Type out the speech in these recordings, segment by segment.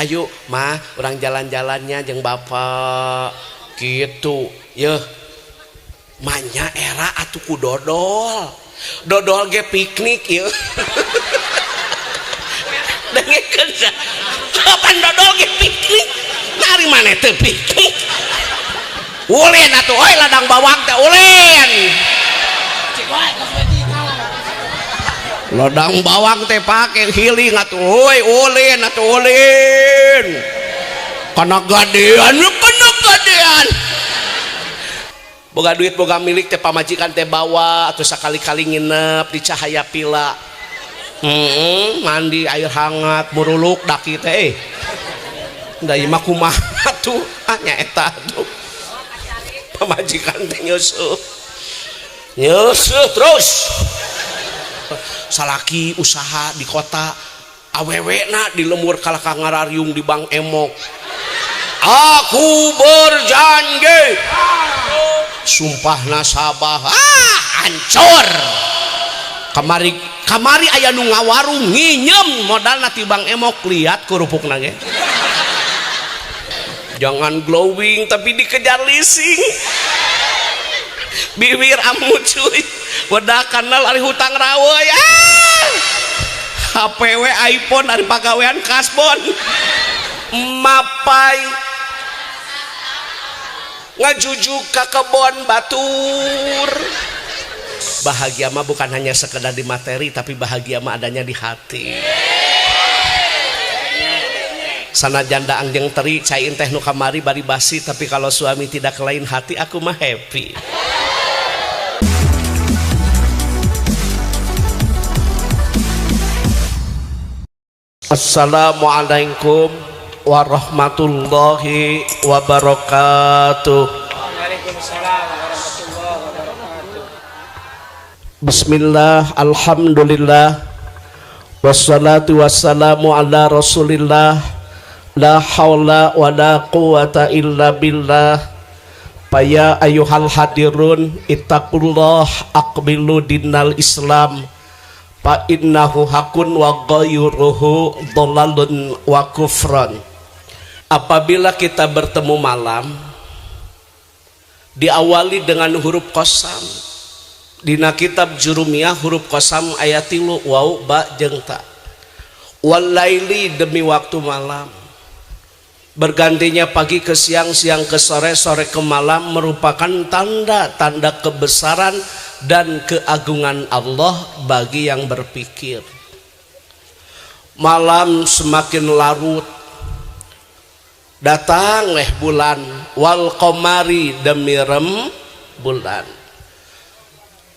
Hayu mah urang jalan-jalannya jeung bapak gitu yeuh manya era atuh ku dodol dodol ge piknik yeuh. Dengekeun kapan dodol ge piknik nari maneh teu piknik ulin atuh oi ladang bawang teh ulin ladang bawang teh pake healing atuh oi ulin atuh ulin kana gadean kana gadean boga duit boga milik teh pamajikan teh bawa atau sakali-kali nginep di Cahaya Pila. Mandi air hangat muruluk daki teh da ieu mah kumaha tuh nya eta tuh pamajikan teh nyusuh nyusuh terus salaki usaha di kota awewena di lemur kalah ka ngarariung di Bank Emok. Aku berjanji sumpah nasabah hancur kamari kamari aya nu ngawarung nginyem modalna ti Bank Emok lihat kerupukna ge jangan glowing tapi dikejar leasing bibir amu cuy wedah kanal ari hutang rawe HPW iPhone ari pagawean kasbon mapai ngajujuk ka kebon batur. Bahagia mah bukan hanya sekedar di materi tapi bahagia mah adanya di hati. Sanajan daang jeung teri cai teh nu kamari bari basi tapi kalau suami tidak lain hati aku mah happy. Assalamualaikum warahmatullahi wabarakatuh. Waalaikumsalam warahmatullahi wabarakatuh. Bismillah, alhamdulillah, wassalatu wassalamu ala rasulillah, la hawla wa la quwata illa billah. Paya ayuhal hadirun, ittaqullah aqbilu dinal islam, fa innahu hakun wa ghayruhu dhalalun wa kufran. Apabila kita bertemu malam, diawali dengan huruf qasam. Dina kitab Jurumiyah huruf qasam ayat 3 waw ba jeung ta. Walaili demi waktu malam. Bergantinya pagi ke siang, siang ke sore, sore ke malam merupakan tanda-tanda kebesaran dan keagungan Allah bagi yang berpikir. Malam semakin larut, datang leh bulan, wal qamari demi rem bulan,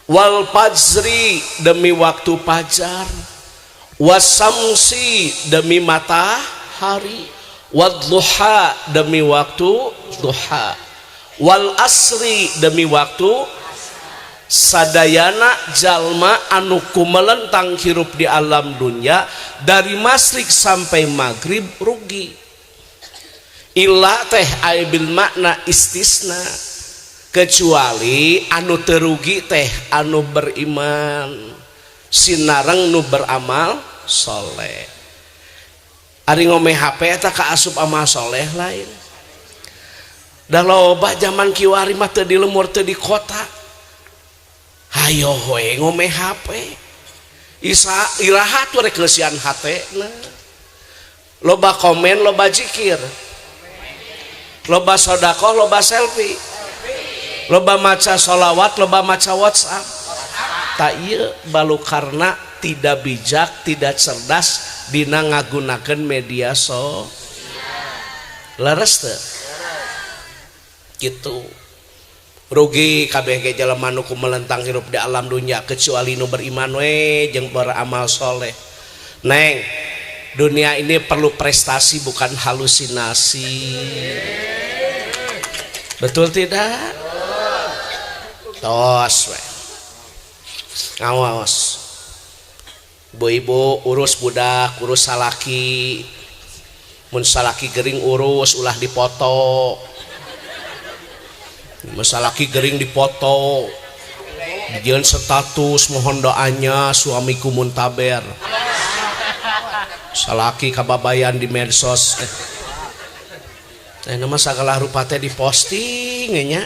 wal fajri demi waktu fajar, wasamsi demi matahari, wadduha demi waktu duha, wal asri demi waktu sadayana jalma anu kumelentang hirup di alam dunia dari masyrik sampai maghrib rugi. Illa teh ai bil makna istisna, kecuali anu terugi teh anu beriman sinareng nu beramal soleh. Ari ngome HP eta kaasup amal soleh lain. Da loba zaman kiwari mah teu di lemur teu di kota. Hayo we ngome HP. Isa iraha tuh rek leusian hatena. Loba komen, loba zikir. Loba sodakoh, loba selfie. Loba maca sholawat, loba maca WhatsApp. Tak ieu balu karena tidak bijak, tidak cerdas dina ngagunakeun media so leres teu gitu. Rugi kabeh ge jelema nu kumelentang hirup di alam dunia kecuali nu beriman we jeung beramal soleh. Neng, dunia ini perlu prestasi bukan halusinasi. Betul tidak? Tos we. Ngawas. Ibu-ibu urus budak, urus salaki. Mun salaki gering urus, ulah dipoto. Mun salaki gering dipoto. Dijieun status mohon doanya suamiku muntaber. Salaki kababayan di medsos. Nama sagala rupa teh diposting nya.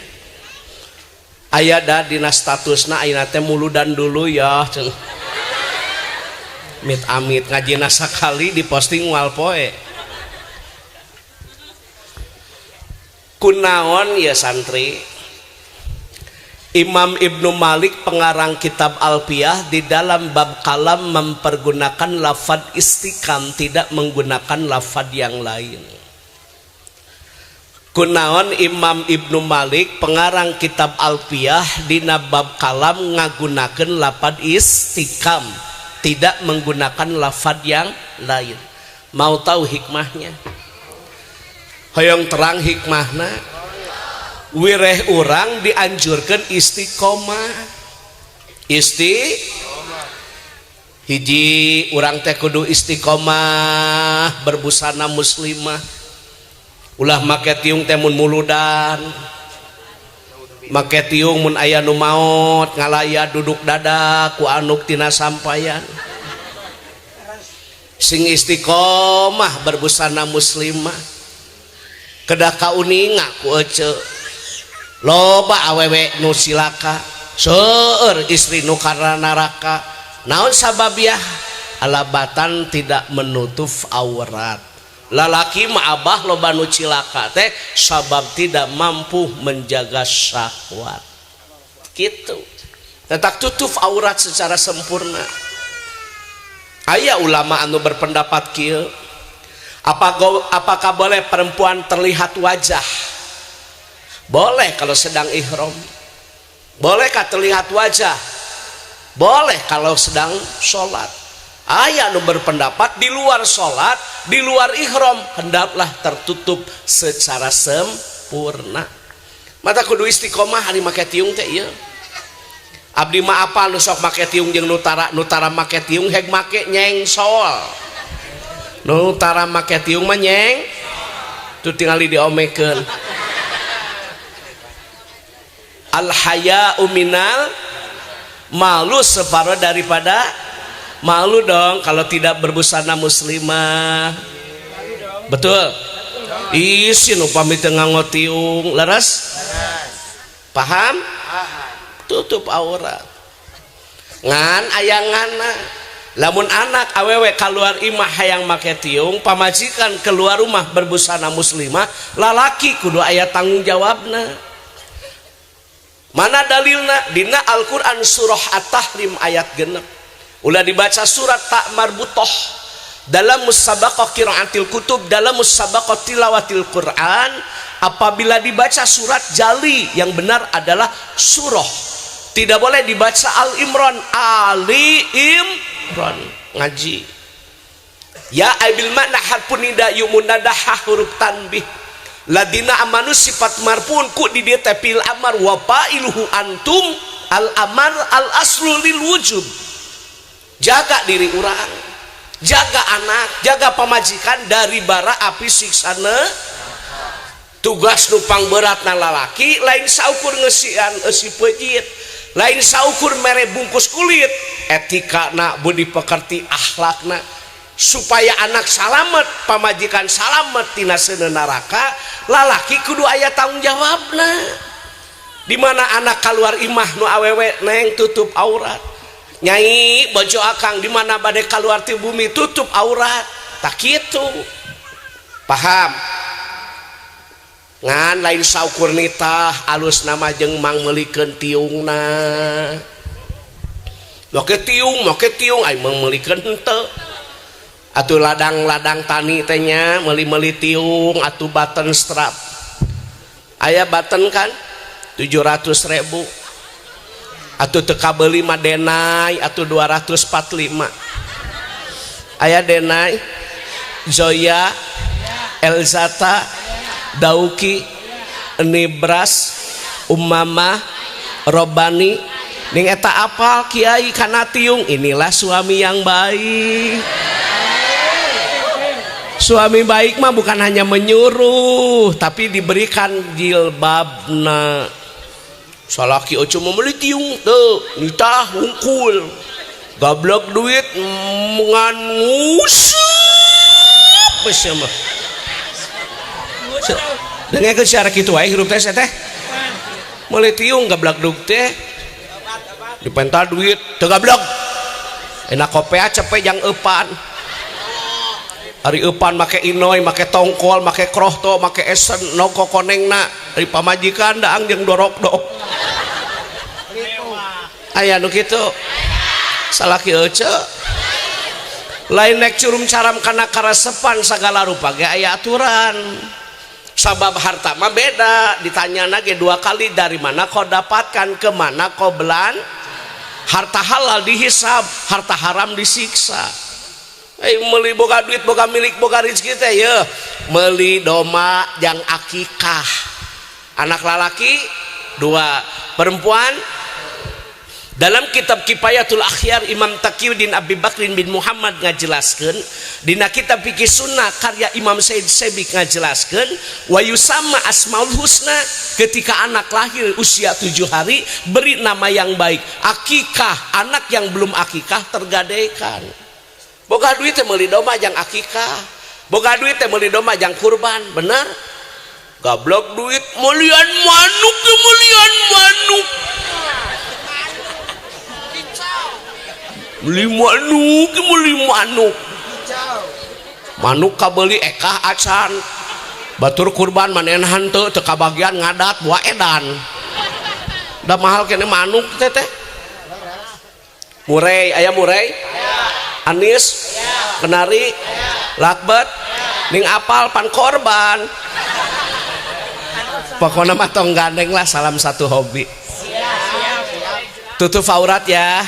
Aya da dina statusna ayeuna teh muludan dulu ya. Mit amit ngajina sakali diposting moal poe. Kunaon ya santri? Imam Ibnu Malik pengarang kitab Alfiyah di dalam bab kalam mempergunakan lafad istiqam, tidak menggunakan lafad yang lain. Kunaon Imam Ibnu Malik pengarang kitab Alfiyah dina bab kalam ngagunakeun lafad istiqam, tidak menggunakan lafad yang lain. Mau tahu hikmahnya? Hoyong terang hikmahna. Wireh urang dianjurkan istiqomah. Isti hiji urang teh kudu istiqomah berbusana muslimah. Ulah make tiung teh mun muludan, make tiung mun aya nu maot ngalaya duduk dada ku anuk tina sampayan. Sing istiqomah berbusana muslimah. Kedah kauninga ku ece. Loba awewe nu silaka, seueur istri nu karena neraka. Naon sababiah? Alabatan tidak menutup aurat. Lalaki mah abah loba nu cilaka teh sabab tidak mampu menjaga syahwat. Gitu. Tetap tutup aurat secara sempurna. Aya ulama anu berpendapat kieu. Apakah boleh perempuan terlihat wajah? Boleh kalau sedang ihram. Bolehkah terlihat wajah? Boleh kalau sedang sholat. Aya nu berpendapat di luar sholat, di luar ihram hendaklah tertutup secara sempurna. Mata kudu istiqomah hari make tiung teh ieu. Abdi mah apal nu sok make tiung jeung nutara, nutara make tiung heg make nyengsol. Nutara make tiung mah nyeng tuh tingali diomekeun. Al haya'u minal malu, separuh daripada malu dong kalau tidak berbusana muslimah. Betul. Isin upami teu nganggo tiung, leres? Paham? Tutup aurat. Ngan ayangana lamun anak awewe keluar imah hayang make tiung, pamajikan keluar rumah berbusana muslimah, lalaki kudu aya tanggung jawabna. Mana dalilna? Dina Al-Qur'an surah At-Tahrim ayat 6. Ulah dibaca surat tak marbutoh dalam musabaqah qiraatil kutub, dalam musabaqah tilawatil Quran, apabila dibaca surat jali yang benar adalah surah. Tidak boleh dibaca Al-Imran, Ali Imran ngaji. Ya aibil makna harfun nida yumunadaha huruf tanbih. Ladina amanu sifat marfun ku di dieu teh fil amar wa fa'iluhu antum al amar al aslu lil wujub. Jaga diri urang, jaga anak, jaga pamajikan dari bara api siksana. Tugas nu pangberatna lalaki lain saukur ngeusian eusi peujit, lain saukur mere bungkus kulit, etikana budi pekerti akhlakna supaya anak salamet, pamajikan salamet tina seuneu neraka, lalaki kudu aya tanggung jawabna. Di mana anak keluar imah nu awewe neng tutup aurat. Nyai bojo akang di mana bade keluar ti bumi tutup aurat. Tak kitu. Paham? Ngan lain saukur nitah alus nama jeung mang meulikeun tiungna. Make tiung ai meulikeun henteu. Atuh ladang-ladang tani teh nya meuli-meuli tiung atuh button strap. Aya button kan 700.000. Atuh teu kabeuli mah denai atuh 245. Aya denai, Zoya, Elzata, Dauki, Nibras, Umamah, Robani. Ning eta apal kiai kana tiung, inilah suami yang baik. Suami baik mah bukan hanya menyuruh, tapi diberikan jilbabna. Salaki ojo membeli tiung tuh, nitah hungkul. Gablek duit ngan nguseup. Geus mah. Dengekeun siara kitu wae hirup teh teh. Meuli tiung gablak dug teh. Dipenta duit teu gablak. Enak kopea cepe jang eupan. Ari eupan make inoy, make tongkol, make krohto, make esen, noko konengna. Ari pamajikan daang jeung dorok-dok. Aya nu kitu. Salaki ece. Lain nek curum caram kana karesepan sagala rupa ge aya aturan. Sabab harta mah beda, ditanya ge dua kali dari mana kau dapatkan, kemana kau belan. Harta halal dihisab, harta haram disiksa. Meuli boga duit boga milik boga rezeki teh ye meuli domba jang akikah, anak lalaki dua, perempuan. Dalam kitab Kifayatul Akhyar Imam Taqiyuddin Abi Bakrin bin Muhammad ngajelaskeun, dina kitab Fikih Sunnah karya Imam Said Sebik ngajelaskeun, wa yusamma asmaul husna, ketika anak lahir usia 7 hari beri nama yang baik. Akikah anak yang belum akikah tergadaikan. Boga duit teh meuli domba jang akikah, boga duit teh meuli domba jang kurban, bener. Gablok duit meulian manuk, meulian manuk, beli manuk, beli manuk, manuk kabeli ekah acan, batur kurban manehna henteu teu kabagian ngadat buah edan. Da mahal kene manuk teh teh. Murai aya, murai, anis, kenari, lakbet, ning apal pan korban. Pokoknya mah tong gandeng lah, salam satu hobi. Tutup aurat ya,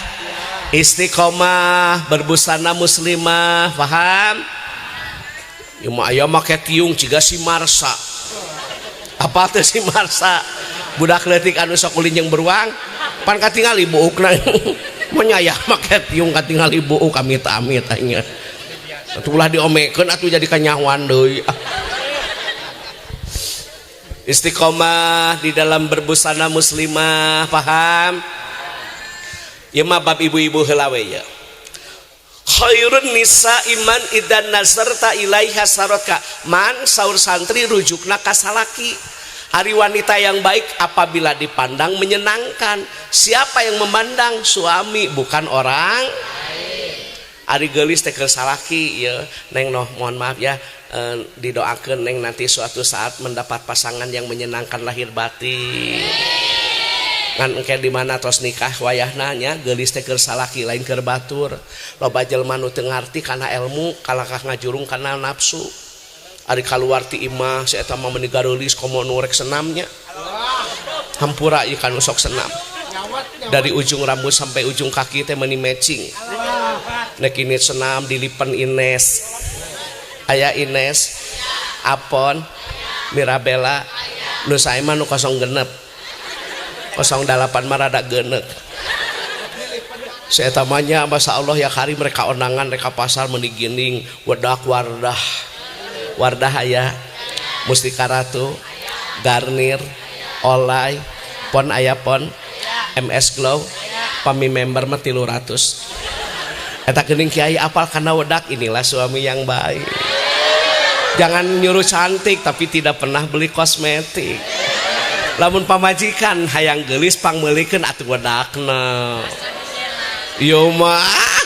istiqomah berbusana muslimah, paham? Ya mah aya make tiung jiga si Marsa. Apa tuh si Marsa? Budak leutik anu sok ulin jeung beruang, pan katingali buukna. Menyayah make tiung katingali buuk, amit-amit aing. Atuh ulah diomekeun atuh, jadi kanyahoan deui. Istiqomah di dalam berbusana muslimah, paham? Ya mah bab ibu-ibu heula we ya. Khairun nisa iman idan nazarta ilaiha sarotka. Man saur santri rujukna ka salaki. Hari wanita yang baik apabila dipandang menyenangkan. Siapa yang memandang? Suami, bukan orang. Ari geulis teh keur salaki ya. Neng noh, mohon maaf ya, didoakeun Neng nanti suatu saat mendapat pasangan yang menyenangkan lahir batin. Ngan engke di mana tos nikah wayahna nya, geulis teh keur salaki, lain keur batur. Loba jelema nu teu ngarti kana ilmu, kalakah ngajurung kana nafsu. Ari kaluar ti imah si eta mah meuni gareulis komo nu rek senamnya. Hampura ieu kanu sok senam. Dari ujung rambut sampai ujung kaki teh meuni matching. Nek ini senam dilipen Ines. Aya Ines, Apon, Mirabella, nu sae mah nu 06. 08 mah rada genek. Saya tamanya masa Allah ya kari, mereka ondangan mereka pasar meuni gining wedak Wardah. Wardah aya, Mustika Ratu, Garnier, Olay, Pon aya Pon, MS Glow, pami member mah 300. Eta geuning kiai apal kana wedak, inilah suami yang baik. Jangan nyuruh cantik tapi tidak pernah beli kosmetik. Lamun pamajikan hayang geulis pangmeulikeun atuh wedakna. Ieu mah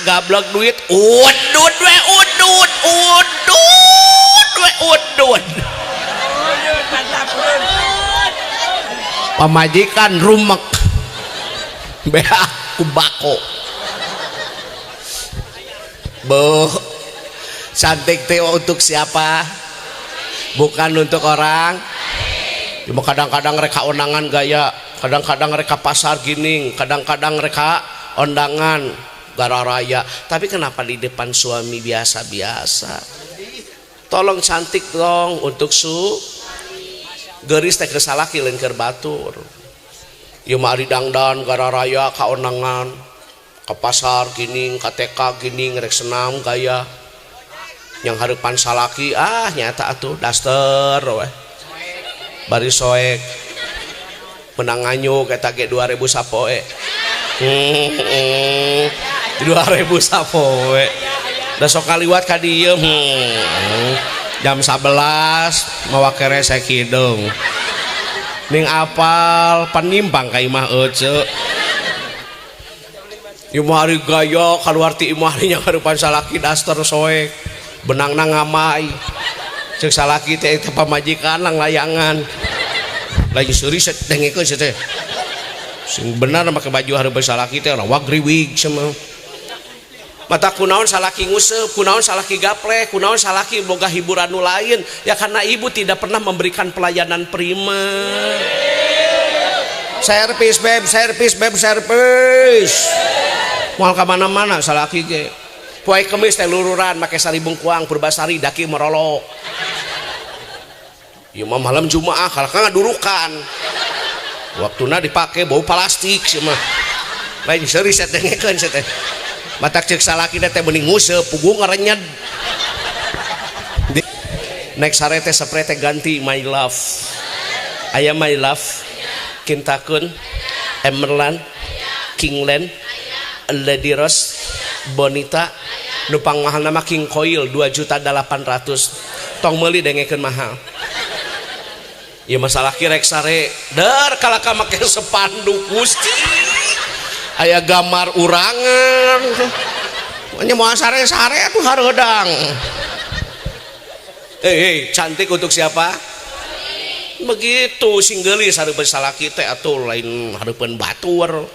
gablek duit udud we, udud, udud we, udud. Mantap, udud. Pamajikan rumek beak ku bako. Bu, cantik teh untuk siapa? Bukan untuk orang. Cuma kadang-kadang reka ondangan gaya, kadang-kadang reka pasar gining, kadang-kadang reka ondangan gara raya. Tapi kenapa di depan suami biasa-biasa? Tolong cantik dong untuk su geulis teh keur salaki, lain keur batur. Ieu mah ari dangdan gara raya ka ondangan, ke pasar gining, ka TK gining, rek senam gaya. Yang hareupan salaki ah nyata atuh daster we. Bari soek menang nganyuk eta ge 2000 sapoe. 2000 sapoe. Da sok kaliwat ka dieu. Jam 11 mawa keresek hidung ning apal pan nyimpang ka imah ece. Ieu mah ari gaya kaluar ti imah nya karupan salaki, daster soek, benangna ngamai. Cek salaki teh, "Eta pamajikan lang layangan." Lain seuri set, dengekeun teh sing benar make baju hareupeun salaki teh rawag riwig sama mata. Kunaon salaki nguseup, kunaon salaki gaplek, kunaon salaki boga hiburan nu lain? Ya karena ibu tidak pernah memberikan pelayanan prima. Servis beb, servis beb, servis. Moal ka mana-mana salaki ge. Poe Kemis teh lururan make sari bengkuang Purbasari, daki merolok. Ieu mah malam Jumaah kalah ngadurukan. Waktuna dipake bau plastik sih mah. Lain seuri set, dengekeun teh. Matak cek salaki teh mending nguseup, puguh ngarenyed. Nek sare teh sepre teh ganti My Love. Aya My Love, Kintakun, Emerlan, Kingland, Lady Rose, Bonita, nu pangmahal nama King Koil 2 juta 800. Tong meuli, dengekeun, mahal. Ya masalah rek sare der kalaka make spanduk, Gusti, aya gambar urangan. Nya mau sare-sare tuh hareudang. Eh, hey, cantik untuk siapa? Begitu sing geulis hareupeun salaki teh atuh, lain hareupeun batur.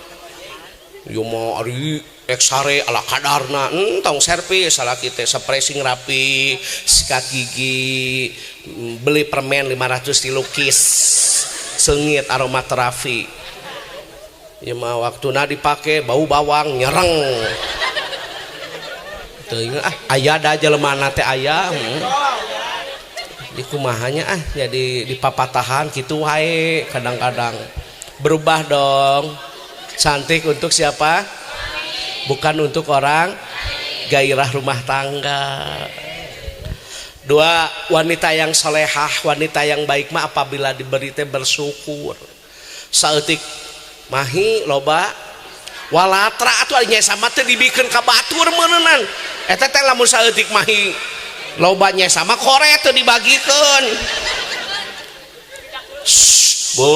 Ieu mah ari rek sare ala kadarna, tong servis salaki teh, spray sing rapi, sikat gigi, beli permen 500 dilukis seungit aromaterapi. Ya mah waktuna dipake bau bawang nyereng. Teuing ah, aya da jelema teh aya. Di kumahanya ah, jadi dipapatahan gitu wae kadang-kadang. Berubah dong. Cantik untuk siapa? Bukan untuk orang, gairah rumah tangga. Dua, wanita yang solehah, wanita yang baik mah apabila diberi teh bersyukur. Saeutik mahi loba walatra atuh nya sama teh dibikeun ka batur meureunan. Eta teh lamun saeutik mahi loba nya sama kore teh dibagikeun. Shh, Bu,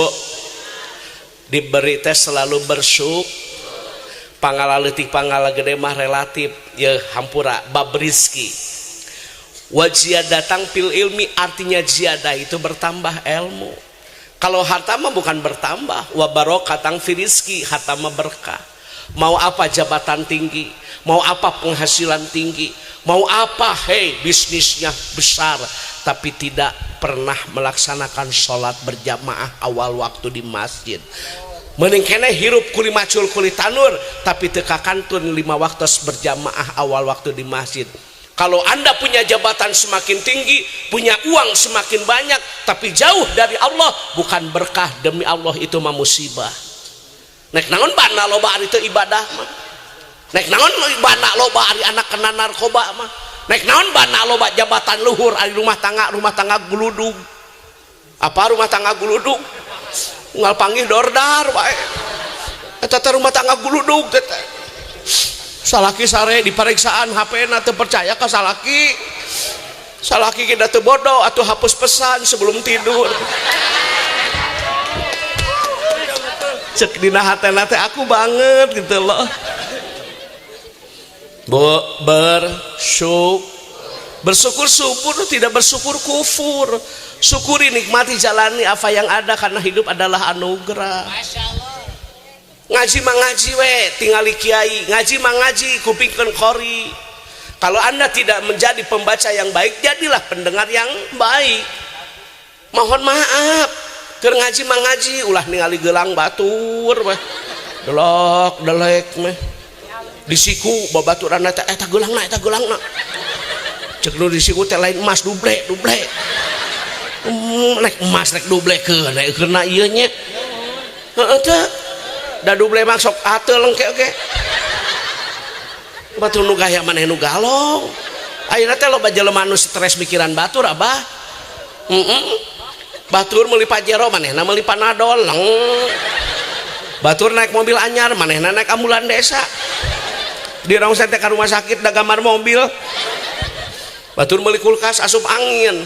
diberi teh selalu bersyukur. Pangala leutik pangala gede mah relatif ya, hampura bab rizki. Wa datang fil ilmi, artinya ziyadah itu bertambah ilmu. Kalau harta mah bukan bertambah. Wa barokatan fi rizki, harta mah berkah. Mau apa jabatan tinggi, mau apa penghasilan tinggi, mau apa hei bisnisnya besar, tapi tidak pernah melaksanakan sholat berjamaah awal waktu di masjid. Mending keneh hirup kuli macul kuli tanur, tapi teu kantun lima waktu berjamaah awal waktu di masjid. Kalau Anda punya jabatan semakin tinggi, punya uang semakin banyak, tapi jauh dari Allah, bukan berkah, demi Allah itu mah musibah. Nek naon bana loba ari teu ibadah mah? Nek naon bana loba ari anak kena narkoba mah? Nek naon bana loba jabatan luhur ari rumah tangga guludug? Apa rumah tangga guludug? Unggal panggih dordar wae. Eta teh rumah tangga guludug teh. Salaki sare di periksaan HP na, teu percaya ka salaki. Salaki kita teu bodoh atau hapus pesan sebelum tidur. Cek dina hatena teh aku banget gitu loh. Bu, bersyukur, bersyukur syukur, tidak bersyukur kufur. Syukuri, nikmati, jalani apa yang ada karena hidup adalah anugerah. Ngaji mah ngaji we, tingali kiai ngaji mah ngaji kupingkeun qori. Kalau Anda tidak menjadi pembaca yang baik, jadilah pendengar yang baik. Mohon maaf, keur ngaji mah ngaji, ulah ningali gelang batur weh delok delek meh di siku babaturan teh, eta geulangna, eta geulangna. Cek nu di siku teh, lain emas, duble, duble. Rek emas rek duble ke rek keuna ieu nya, heeh teh da duble mah sok ateul lengke oge. Batur nu gaya maneh nu galong. Ayeuna teh loba jelema nu stres mikiran batur, Abah. Batur meuli Pajero, manehna meuli Panadol leng. Batur naik mobil anyar, manehna naik ambulan desa. Di rongsen teh ka rumah sakit da gambar mobil. Batur meuli kulkas asup angin,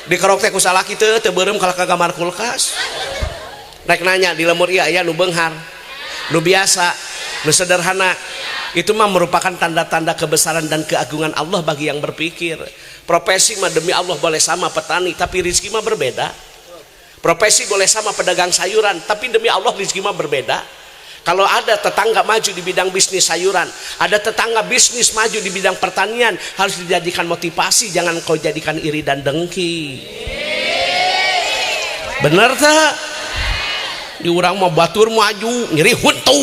dikerok teh ku salaki teu teu beureum kalah ka gambar kulkas. Rek nanya, di lembur ieu aya nu beunghar, nu biasa, nu sederhana? Itu mah merupakan tanda-tanda kebesaran dan keagungan Allah bagi yang berpikir. Profesi mah demi Allah boleh sama petani, tapi rizki mah berbeda. Profesi boleh sama pedagang sayuran, tapi demi Allah rizki mah berbeda. Kalau ada tetangga maju di bidang bisnis sayuran, ada tetangga bisnis maju di bidang pertanian, harus dijadikan motivasi, jangan kau jadikan iri dan dengki. Bener tak? Di urang mah batur maju, nyeri huntu.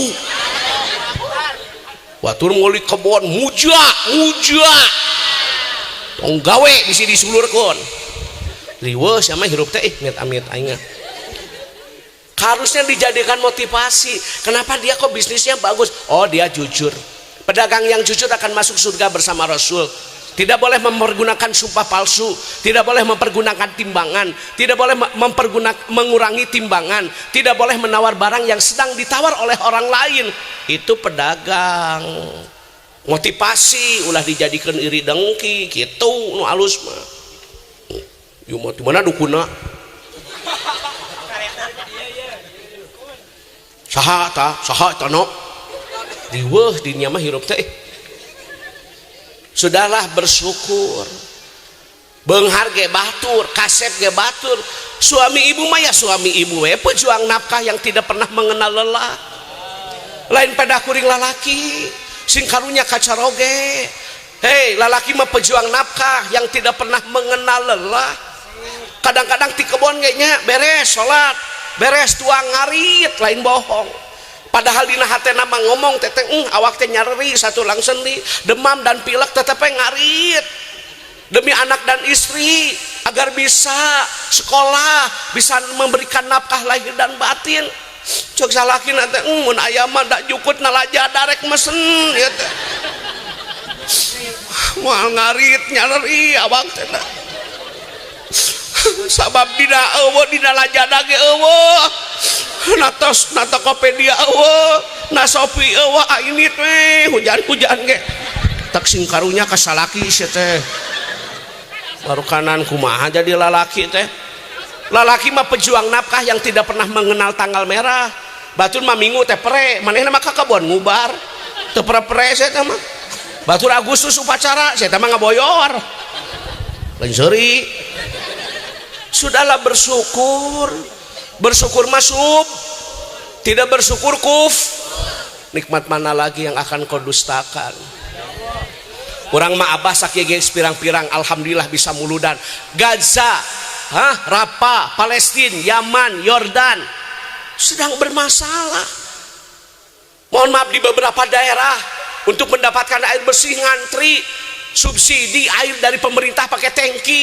Batur meuli kebon, muja, muja. Tong gawe bisi disulurkeun. Riweuh sama hirup teh, ih, amit amit aing. Harusnya dijadikan motivasi. Kenapa dia kok bisnisnya bagus? Oh, dia jujur. Pedagang yang jujur akan masuk surga bersama Rasul. Tidak boleh mempergunakan sumpah palsu, tidak boleh mempergunakan timbangan, tidak boleh mengurangi timbangan, tidak boleh menawar barang yang sedang ditawar oleh orang lain. Itu pedagang. Motivasi, ulah dijadikan iri dengki gitu. Nu alus mah. Ieu mah di mana dukuna? Saha ta? Saha ta no? Riweuh dinya mah hirup teh. Sudahlah, bersyukur. Beunghar ge batur, kasep ge batur. Suami ibu mah ya suami ibu we, pejuang nafkah yang tidak pernah mengenal lelah. Lain pada kuring lalaki, sing karunya kacaroge. Hei, lalaki mah pejuang nafkah yang tidak pernah mengenal lelah. Kadang-kadang di kebon kayaknya beres sholat, beres tuang ngarit, lain bohong. Padahal dina hatena mah ngomong teteh, awak teh nyeri satu tulang sendi, demam dan pilek, tetep ngarit demi anak dan istri agar bisa sekolah, bisa memberikan nafkah lahir dan batin. Cok salaki nanti, mun aya mah da jukut nalaja darek mesen ya teh. Moal ngarit, nyeri awak teh. Sabab dina eueuh, dina lajada ge eueuh, na tos na Tokopedia eueuh, na Shopee eueuh, ini teh hujan-hujan ge tak sing karunya ka salaki sia teh. Baru kanan kumaha jadi lalaki teh. Lalaki mah pejuang nafkah yang tidak pernah mengenal tanggal merah. Batur mah minggu teh pere, manehna mah ka kebon ngubar, teu pere-pere sia teh mah. Batur Agustus upacara, sia teh mah ngaboyor, lain seuri. Sudahlah, bersyukur. Bersyukur masuk, tidak bersyukur kuf. Nikmat mana lagi yang akan kau dustakan? Urang mah abah sakieu ge pirang-pirang, alhamdulillah bisa muludan. Gaza, hah, Rafah, Palestina, Yaman, Yordan sedang bermasalah. Mohon maaf, di beberapa daerah untuk mendapatkan air bersih ngantri, subsidi air dari pemerintah pakai tangki.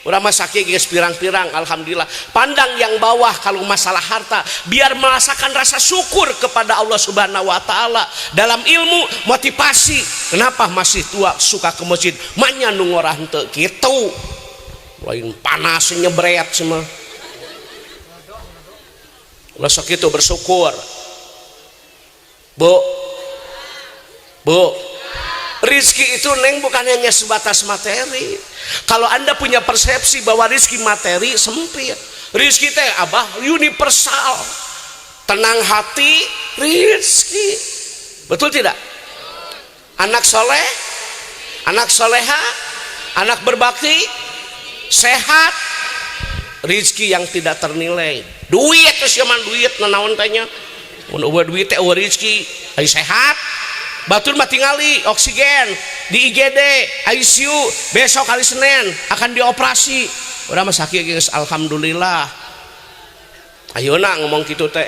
Urang mah sakieu geus pirang-pirang, alhamdulillah. Pandang yang bawah kalau masalah harta, biar merasakan rasa syukur kepada Allah Subhanahu wa taala. Dalam ilmu, motivasi. Kenapa masih tua suka ke masjid? Manya nu ngorah henteu kitu. Lain panas nyebret semua. Ulah sok itu, bersyukur. Bu. Bu. Rizki itu, Neng, bukan hanya sebatas materi. Kalau Anda punya persepsi bahwa rizki materi, sempit. Rizki teh, Abah, universal. Tenang hati, rizki. Betul tidak? Anak soleh, anak soleha, anak berbakti, sehat, rizki yang tidak ternilai. Duit terus zaman duit nanaon tanya. Mun euweuh duit teh euweuh rizki, ari sehat. Batur mah tingali oksigen di IGD, ICU, besok hari Senin akan dioperasi. Urang mah sakit geus alhamdulillah. Ayeuna ngomong kitu teh.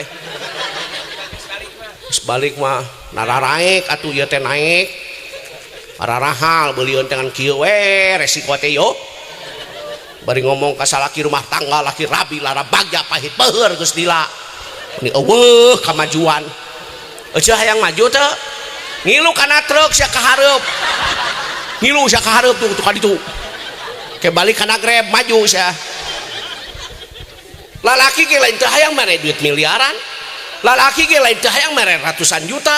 Geus balik mah nararaek atuh ieu teh naik. Ararahal beulieun teh ngan kieu we resiko teh yo. Bari ngomong ka salaki rumah tangga, laki rabi lara bagja pahit peuheur geus lila. Ini euweuh kamajuan. Eueuh hayang maju teh. Ngilu kana truk sia ka hareup. Ngilu sia ka hareup tuh, tuh ka ditu. Ke balik kana Grab maju sia. Lalaki ge lain teu hayang mere duit miliaran. Lalaki ge lain teu hayang mere ratusan juta.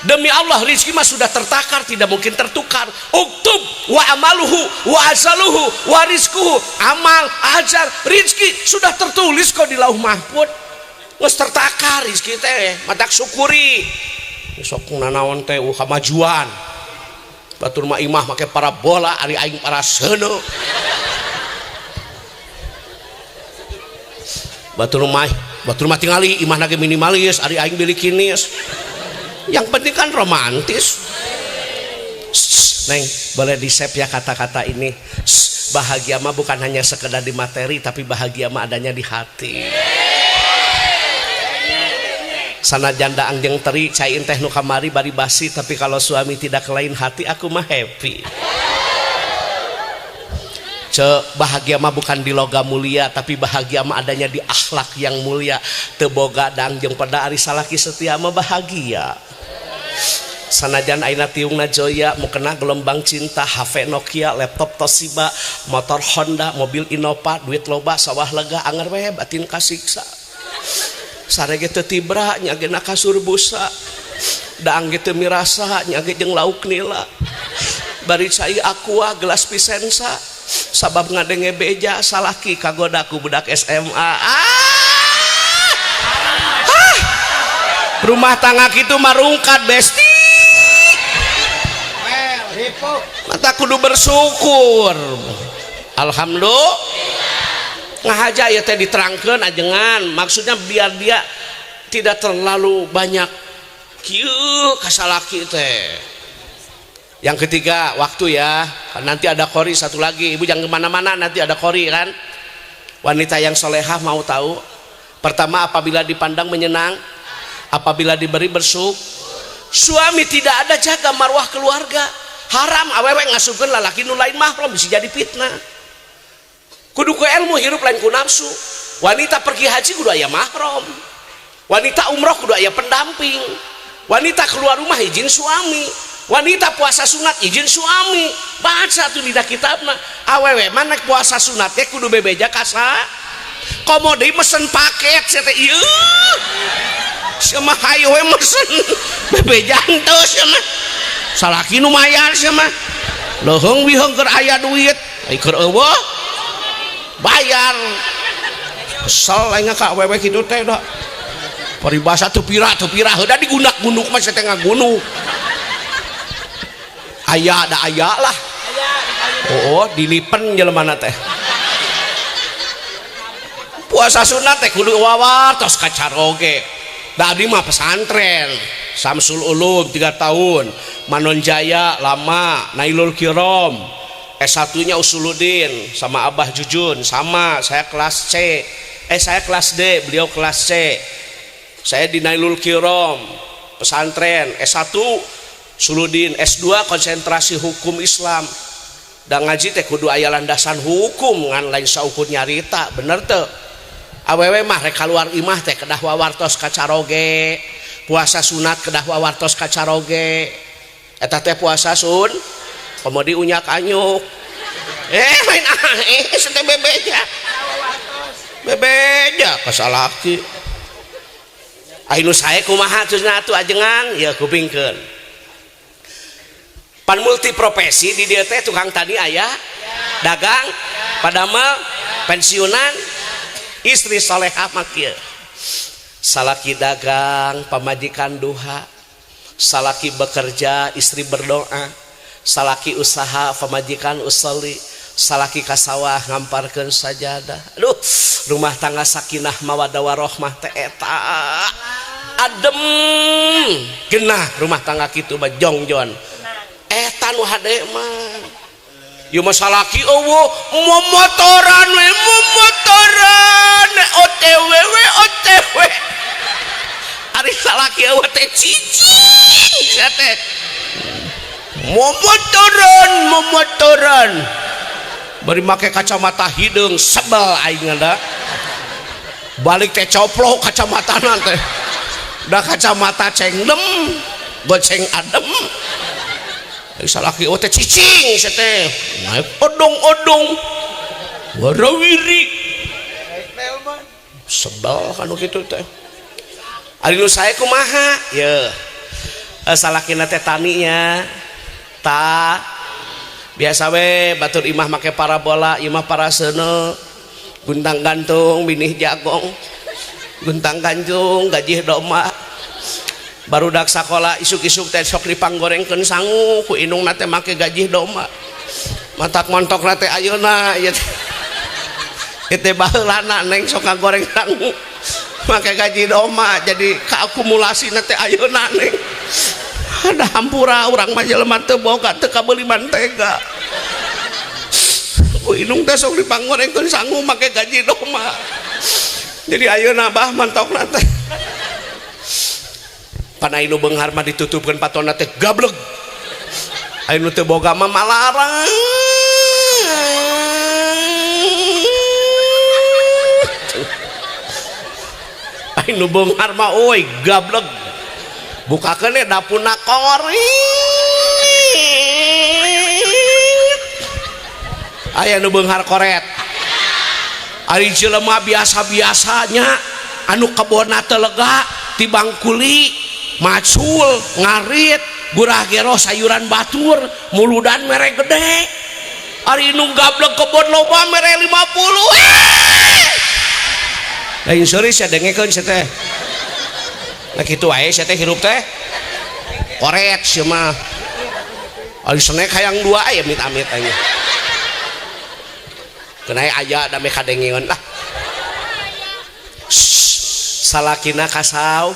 Demi Allah, rizki mah sudah tertakar, tidak mungkin tertukar. Uktub wa amaluhu wa azaluhu wa rizkuhu. Amal, ajar, rizki sudah tertulis kok di Lauh Mahfud. Geus tertakar rizki teh, matak syukuri. Sok nanaon teh kamajuan. Batur mah imah make parabola, ari aing paraseuneu. Batur mah tingali imah lagi minimalis, ari aing bilikinis. Yang penting kan romantis. Shh, Neng, boleh di save ya kata-kata ini. Shh, bahagia mah bukan hanya sekedar di materi, tapi bahagia mah adanya di hati. Sanajan daang jeung teri, cai teh nu kamari bari basi, tapi kalau suami tidak lain hati, aku mah happy. Cek, bahagia mah bukan di logam mulia, tapi bahagia mah adanya di akhlak yang mulia. Teu boga daang jeung peda, ari salaki setia mah bahagia. Sanajan aina tiungna joya, mukena gelombang cinta, HP Nokia, laptop Toshiba, motor Honda, mobil Innova, duit loba, sawah lega, anger we batin kasiksa. Sarege teu tibra nya ge na kasur busa. Daang ge teu mirasa nya ge jeung lauk nila. Bari cai aqua gelas Pisensa, sabab ngadenge beja salaki kagoda ku budak SMA. Rumah tangga kitu marungkat besti. Mata kudu bersyukur. Alhamdulillah. Ngahaja ya teh diterangkeun ajengan, maksudnya biar dia tidak terlalu banyak kieu kasalaki teh. Yang ketiga waktu ya, nanti ada kori satu lagi, ibu jangan kemana-mana, nanti ada kori kan. Wanita yang solehah mau tahu, pertama apabila dipandang menyenang, apabila diberi bersyukur. Suami tidak ada jaga marwah keluarga, haram awewe ngasupkeun lalaki nu lain mahram, bisa jadi fitnah. Kudu ku ilmu hirup, lain ku nafsu. Wanita pergi haji kudu aya mahram, wanita umroh kudu aya pendamping, wanita keluar rumah izin suami, wanita puasa sunat izin suami. Baca tuh di kitabna. Awewe mah nek puasa sunat teh kudu bebeja kasa komo deui mesen paket sia teh, ieu sia mah hayu we mesen bebeja henteu sia mah, salaki nu mayar sia mah, leuheung biheung keur aya duit, ai keur eueuh bayar. Kesel aing ka awewe kitu teh da. Paribasa teu pira teu pira heuda digunak-gunuk mah sia teh ngagunuk. Aya da aya lah. Oh, dilipen jelemana teh. Puasa sunat teh kudu wawartos ka caroge. Da abdi mah pesantren Samsul Ulum 3 tahun, Manonjaya lama, Nailul Kirom, S1-nya Usuluddin sama Abah Jujun, sama saya kelas C. Saya kelas D, beliau kelas C. Saya di Nailul Kirom pesantren S1 Usuluddin, S2 konsentrasi hukum Islam. Dan ngaji teh kudu aya landasan hukum, ngan lain saukur nyarita, bener teu? Awewe mah rek kaluar imah teh kedah wawartos ka caroge, puasa sunat kedah wawartos ka caroge. Eta teh puasa sun, komodi unyak anyuk. Main teh bebeja. Bebeja ka salaki. Ai nu sae kumaha cenah atuh ajengan? Ya kupingkeun. Pan multi profesi di dieu teh, tukang tani aya, dagang, padamel, pensiunan, istri solehah mah kieu. Salaki dagang, pamajikan duha. Salaki bekerja, istri berdoa. Salaki usaha, pamajikan usolli. Salaki ka sawah ngamparkeun sajadah. Aduh, rumah tangga sakinah mawaddah warohmah teh eta. Adem. Genah rumah tangga kitu mah jongjon. Eta nu hade mah. Ieu mah salaki eueuh momotoran we, momotoran OTW we OTW. Ari salaki eueuh teh cicing sia teh. Momotoran momotoran. Bari make kacamata hideung, sebel aing da. Balik teh coplok kacamatana teh. Da kacamata cengdem, goceng adem. Salaki eueuh teh cicing sia teh. Naik odong-odong. Warawiri. Sebel kan kitu teh. Ari nu sae kumaha? Yeuh. Salakina teh taninya ta biasa we batur imah make parabola, imah parasene guntang gantung binih jagong, guntang gantung gajih domba. Barudak sakola isuk-isuk teh sok dipanggorengkeun sangu ku indungna teh make gajih domba. Matak montokna teh ayeuna ieu teh baheulana neng sok ngagoreng sangu make gaji domba, jadi kaakumulasi teh ayeuna neng. Ada hampura urang mah jelema teu boga teu kabeuli mantega. Ku indung teh sok dipanggorengkeun sangu make gaji domba. Jadi ayeuna bah mantokna teh. Pan anu beunghar mah ditutupkeun patona teh gableg. Anu teu boga mah malarang. Anu beunghar mah euy gableg. Bukakeun we dapurna korit. Aya nu beunghar koret. Ari jelema biasa-biasanya anu kebonna teu lega tibang kuli macul ngarit gurah gero sayuran batur muludan mere gede. Ari nu gablek kebon loba mere 50. Lain seuri sia dengekeun sia teh. Nah kitu wae sia teh hirup teh. Koret sia mah. Ari snack hayang dua aya amit-amit aing. Keun aya da me kadengeun lah. Salakina kasau.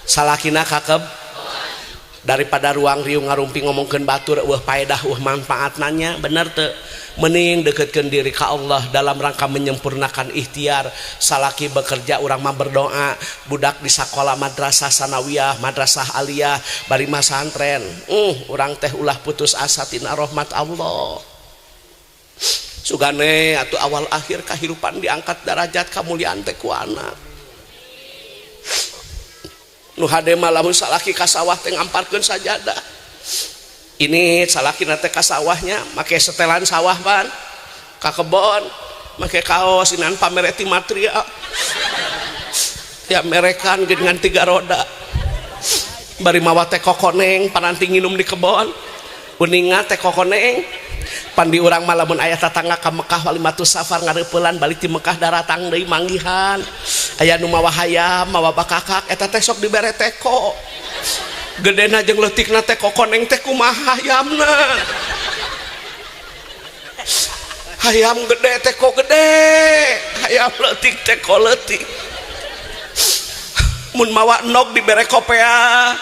Salakina kakeb. Daripada ruang riung ngarumpi ngomongkeun batur eueuh paedah eueuh manfaatna nya bener teu? Mending deketkeun diri ka Allah dalam rangka menyempurnakan ikhtiar. Salaki bekerja urang mah berdoa, budak di sakola madrasah sanawiyah, madrasah aliyah, bari mah santren. Urang teh ulah putus asa tina rahmat Allah. Sugane atuh awal akhir kahirupan diangkat derajat kamuliaan teh ku anak. Nu hade mah lamun salaki ka sawah teh ngamparkeun sajadah. Ini salakina teh ka sawahnya make setelan sawah pan ka kebon make kaos inan pamereti material ya merekan dengan 3 roda bari mawa teh kokoneng pananti nginum di kebon uninga teh kokoneng pan di urang mah lamun aya tatangga ka Mekah walimatus safar ngareupeulan balik ti Mekah daratang deui manggihan aya nu mawa hayam mawa bakakak eta teh sok dibere teko gedena jeung leutikna teh kokoneng teh kumaha hayamna hayam gede teh ko gede hayam leutik teh ko leutik mun mawa endog dibere kopea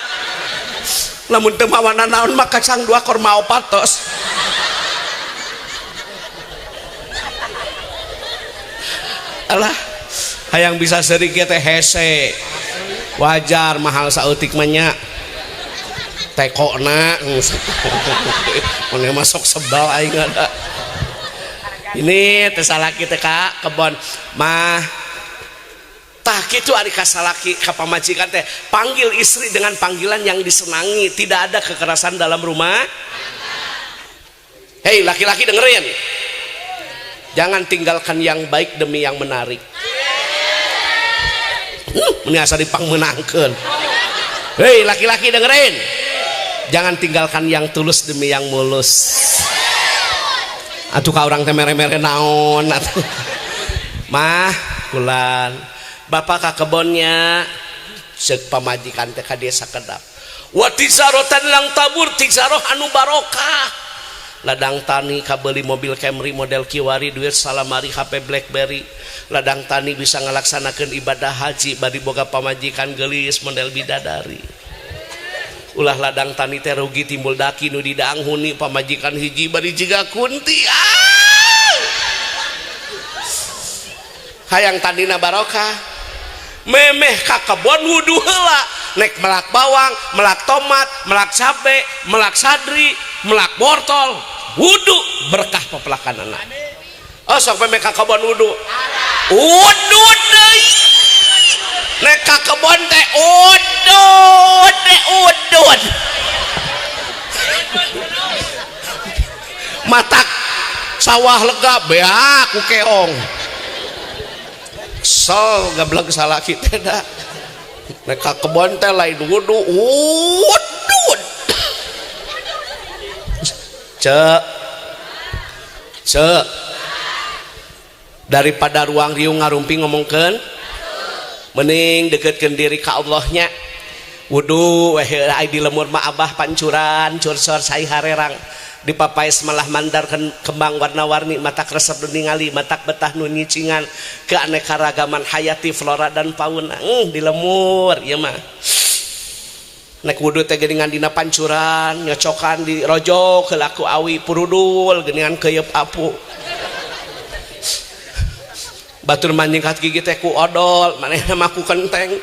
lamun teu mawa nanaon mah kacang 2 korma 4 tos. Alah hayang bisa seurik teh hese wajar mahal saeutik mah nya tekokna mun masuk sebal aing ada. Ini teh salaki teh ka kebon mah tah kitu ari ka salaki ka pamajikan teh panggil istri dengan panggilan yang disenangi, tidak ada kekerasan dalam rumah. Hei laki-laki dengerin, jangan tinggalkan yang baik demi yang menarik. Ini asa dipangmeunangkeun. Hei laki-laki dengerin, jangan tinggalkan yang tulus demi yang mulus. Atuh ka urang teh mere-mere naon atuh. Mah kulan bapak ka kebonnya ceuk pamajikan teh ka desa kedap. Wa tijarotan lang tabur, tijaroh anu barokah. Ladang tani kabeli mobil Camry model kiwari duit salamari HP BlackBerry. Ladang tani bisa ngalaksanakeun ibadah haji bari boga pamajikan geulis model bidadari. Ulah ladang tani teh rugi timbul daki nu didanghuni pamajikan hiji bari jiga kunti. Ah! Hayang tanina barokah. Memeh ka kebon wudu heula nek melak bawang, melak tomat, melak cabe, melak sadri, melak wortel, wudu berkah pepelakan anak. Oh sok memeh ka kebon wudu. Wudu deui. Nek ka kebon teh udud teh udud. Matak sawah lega beak ku keong. Kesel gablek salaki teh da. Nek ka kebon teh lain wudu. Wudu. Cek. Cek. Daripada ruang riung ngarumpi ngomongkeun mending deketkeun diri ka Allahnya. Wudu weh ai di lemur mah abah pancuran cursor sai harerang dipapaes malah mandar kembang warna-warni matak resep nu ningali matak betah nu nyicingan keanekaragaman hayati flora dan fauna di lemur ieu mah nek wudu teh geuningan dina pancuran nyocokan di rojok heula ku awi purudul geuningan keuyeub apu batur manyingkat gigi teh ku odol manehna mah ku kenteng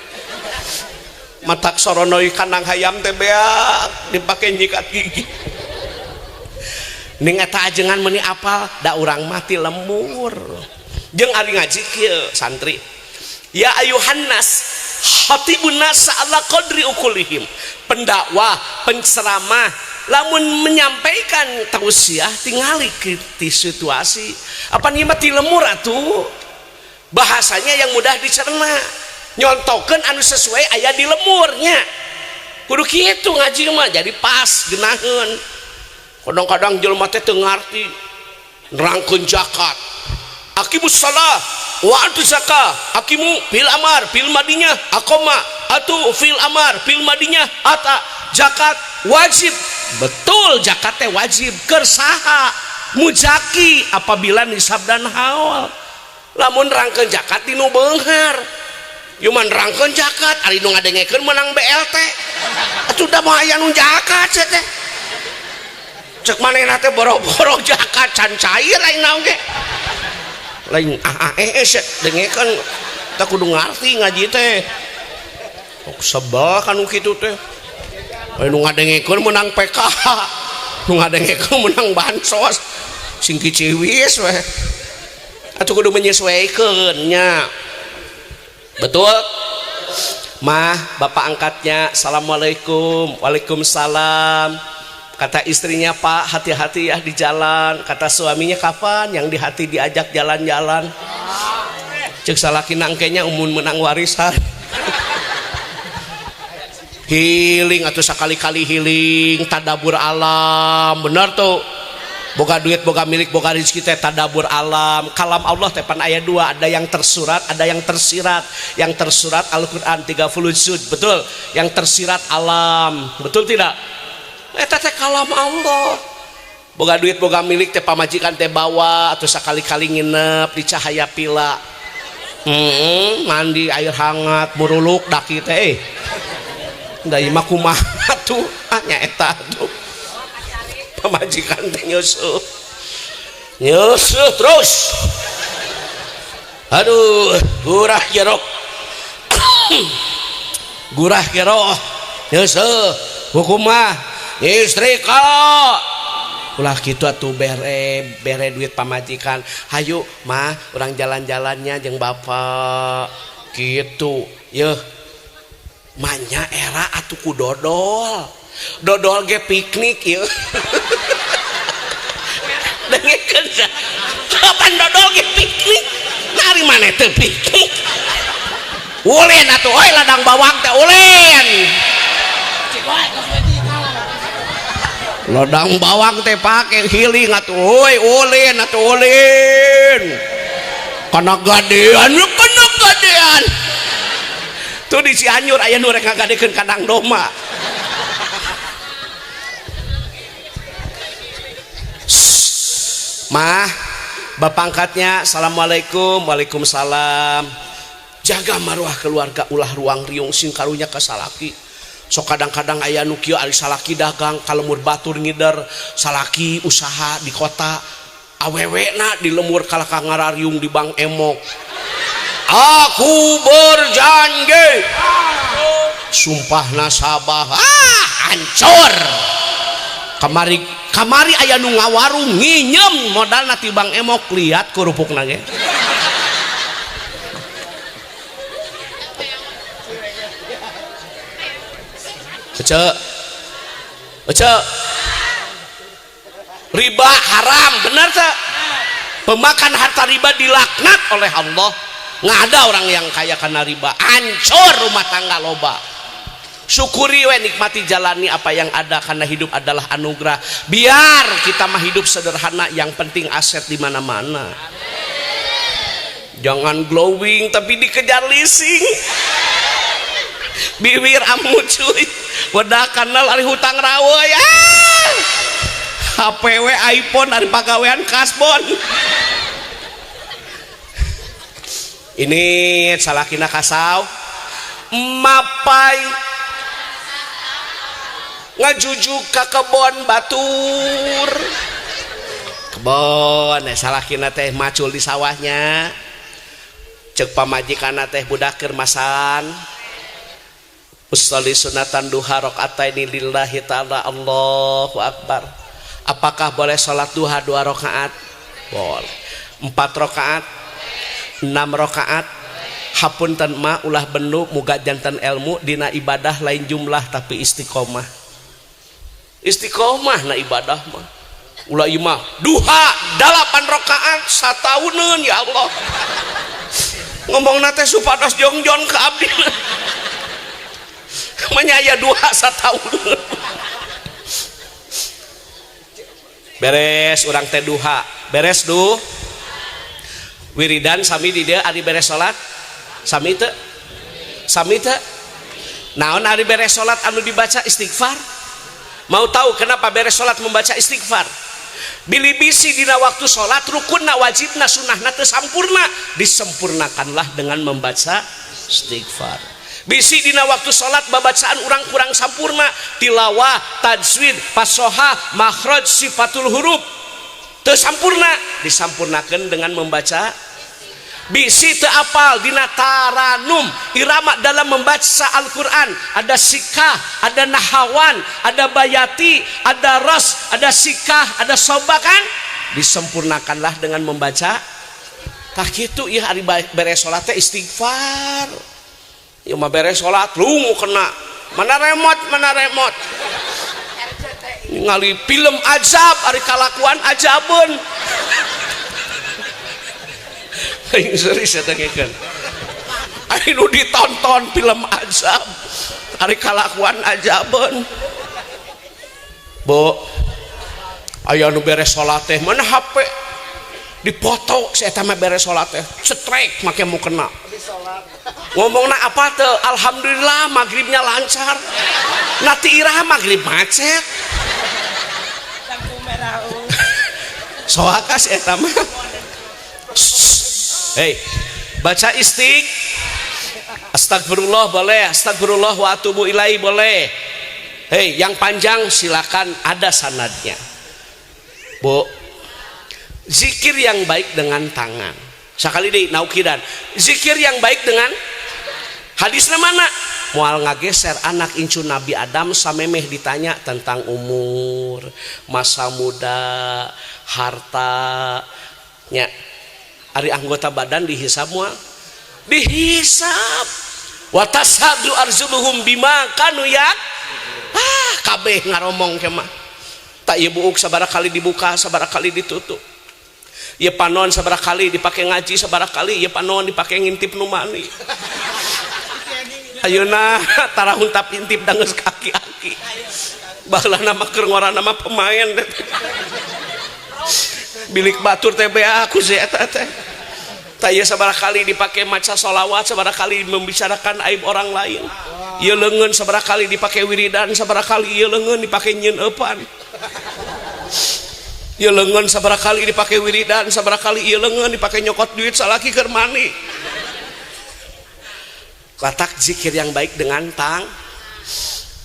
matak soronoi kandang hayam teh beak dipake nyikat gigi ning eta ajengan meuni apal da urang mati lemur jeung ari ngaji kieu santri ya ayuhannas khatibun nas ala qadri ukulihim pendakwah penceramah lamun menyampaikan tausiah tingali ti situasi apa ieu mah ti lemur atuh bahasanya yang mudah dicerna nyontokeun anu sesuai aya di lemurnya kudu kitu ngaji mah jadi pas geunaheun kadang-kadang jelema teh teu ngarti nerangkeun zakat aqimus shalah wa atu zakah aqimu fil amar fil madinya aqama atu fil amar fil madinya ata zakat wajib betul zakat teh wajib keur saha muzaki apabila nisab dan haul lamun rangkeun zakat di nu beunghar ieu mah rangkeun zakat ari nu ngadengekeun menang BLT atuh da moal aya nu zakat sia teh cek manehna teh boro-boro zakat can cair aing naon ge lain sia dengekeun teh kudu ngarti ngaji teh sok sebel kan nu kitu teh nu ngadengekeun menang PKH nu ngadengekeun menang bansos sing kiciwis we atuh kudu menyesuaikan nya betul mah bapak angkatnya assalamualaikum waalaikumsalam kata istrinya pak hati-hati ya di jalan kata suaminya kapan yang di hati diajak jalan-jalan cek salaki nangkenya umun menang warisan healing atau sekali-kali healing tadabur alam bener tuh boga duit boga milik boga rezeki teh tadabur alam kalam Allah teh pan aya dua ada yang tersurat ada yang tersirat yang tersurat Al-Qur'an 30 juz betul yang tersirat alam betul tidak eta teh kalam Allah boga duit boga milik teh pamajikan teh bawa atau sekali-kali nginep di Cahaya Pila mandi air hangat muruluk daki teh da ieu mah kumaha tuh ah nya eta tuh pamajikan teh nyusuh nyusuh terus aduh gurah jeruk gurah jeruk nyusuh hukumah istri kok ulah kitu atuh bere bere duit pamajikan hayu mah urang jalan-jalannya jeung bapak kitu yeuh manya era atuh ku dodol dodol ge piknik yeuh dengekeun kapan dodol ge piknik nari maneh teu piknik ulin atuh oi ladang bawang teh ulin ladang bawang teh pake healing atuh oi ulin atuh ulin kana gadean kana gadean tuh di Cianjur aya nu rek ngagadekeun kandang domba. Mah bapak angkatnya assalamualaikum waalaikumsalam jaga maruah keluarga ulah ruang riung sing karunya ka salaki sok kadang-kadang aya nu kieu ari salaki dagang ka lemur batur ngider salaki usaha di kota awewena di lemur kalah ka ngarariung di Bank Emok aku berjanji sumpah nasabah ah hancur kamari kamari aya nu ngawarung nginyem modalna ti Bank Emok liat kerupukna ge ece ece riba haram benar tak pemakan harta riba dilaknat oleh Allah Nggak ada orang yang kaya karena riba. Hancur rumah tangga loba. Syukuri we, nikmati, jalani apa yang ada, karena hidup adalah anugerah. Biar kita mah hidup sederhana, yang penting aset di mana-mana. Jangan glowing tapi dikejar leasing. Bibir amu cuy. Wedak kanal ari hutang raweuy. Ah! HP we iPhone, ari pagawean kasbon. Ini salakina kasau mapai ngajujuk ka kebon batur. Kebon salakina teh macul di sawahnya. Cek pamajikanna teh budak keur masan. Usolli sunatan duha rakaataini lillahi ta'ala. Allahu akbar. Apakah boleh sholat duha 2 rakaat? Boleh. 4 rakaat, 6 rakaat. Hapunten ma, ulah bendu, muga jantan ilmu dina ibadah lain jumlah tapi istiqomah. Istiqomah na ibadah mah. Ulah ieu mah duha 8 rakaat satauneun, ya Allah. Ngomongna teh supados jongjon ka abdi. Manya aya duha satauneun. Beres urang teh duha, beres duh. Wiridan sami di dieu ari beres salat. Sami teu? Sami teu? Naon ari beres salat anu dibaca istighfar? Mau tahu kenapa beres salat membaca istighfar? Bilih bisi dina waktu salat rukunna, wajibna, sunahna teu sampurna, disempurnakanlah dengan membaca istighfar. Bisi dina waktu salat babacaan urang kurang sampurna, tilawah, tajwid, fasoha, makhraj, sifatul huruf teu sampurna, disampurnakeun dengan membaca. Bisi teu apal dina taranum, irama dalam membaca Al-Quran, ada sikah, ada nahawan, ada bayati, ada ros, ada sikah, ada soba kan, disempurnakanlah dengan membaca. Tah kitu ieu ari beres salat teh istighfar. Ieu mah beres salat lungu kena mana remote, mana remote, ningali film azab ari kalakuan ajabeun. Aing serius eta ngekeun. Aing nu ditonton film azab ari kalakuan ajabeun. Bu, aya nu beres salat teh mana HP dipoto si eta mah beres salat teh strike make mu kena. Ngomongna apa teu? Alhamdulillah maghribnya lancar. Nanti iraha maghrib macet. Soakas eta mah. Hei, baca istiq. Astagfirullah boleh, astagfirullah wa atubu ilaihi boleh. Hei, yang panjang silakan, ada sanadnya. Bu, zikir yang baik dengan tangan. Sekali deh naukidan. Zikir yang baik dengan hadisnya mana? Moal ngageser anak incu Nabi Adam samemeh ditanya tentang umur, masa muda, harta, nya. Ari anggota badan dihisab moal? Dihisab. Wa tashadu arzuluhum bima kanu yak. Ah, kabeh ngaromong ke mah. Tak ieu buuk sabaraha kali dibuka, sabaraha kali ditutup. Ieu panon sabaraha kali dipake ngaji, sabaraha kali ieu panon dipake ngintip nu mani. Ayeuna tara huntap intip da geus kaki-aki. Baheulana mah keur ngorana mah pemain teh. Bilik batur teh bea ku si eta teh. Tah ieu sabaraha kali dipake maca sholawat, sabaraha kali membicarakan aib orang lain. Ieu leungeun sabaraha kali dipake wiridan, sabaraha kali ieu leungeun dipake nyieun eupan. Ieu leungeun sabaraha kali dipake wiridan, sabaraha kali ieu leungeun dipake nyokot duit salaki keur mani. Letak zikir yang baik dengan tang